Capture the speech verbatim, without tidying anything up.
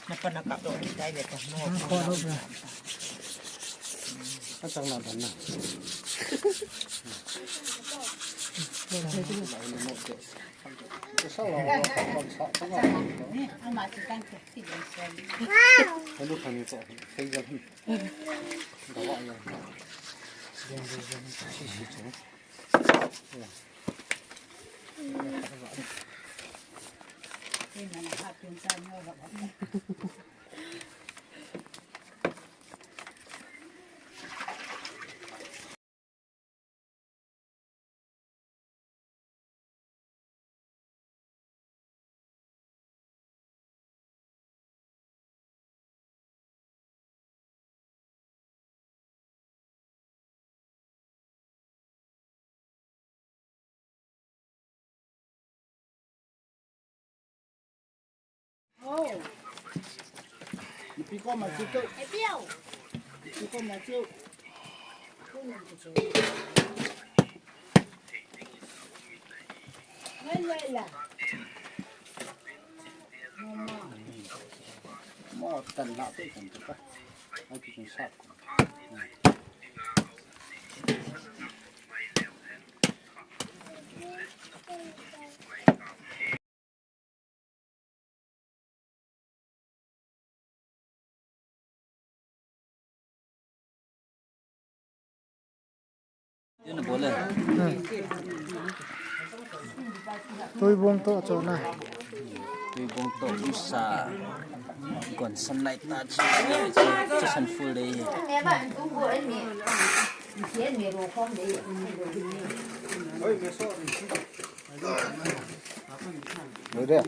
Napa nakap doh ni tai ve ta no. Kho doh na. Achang na dan na. Sa lo, sa lo, sa lo. Ama si kan ke si den sen. Hello, kan ni ko. Sei ja. Dawa ya. Si si chu. Tuibong to chona. Tuibong to usa. Gon san lai ta chi. Chi san full day. Oi, me so. Oi, de.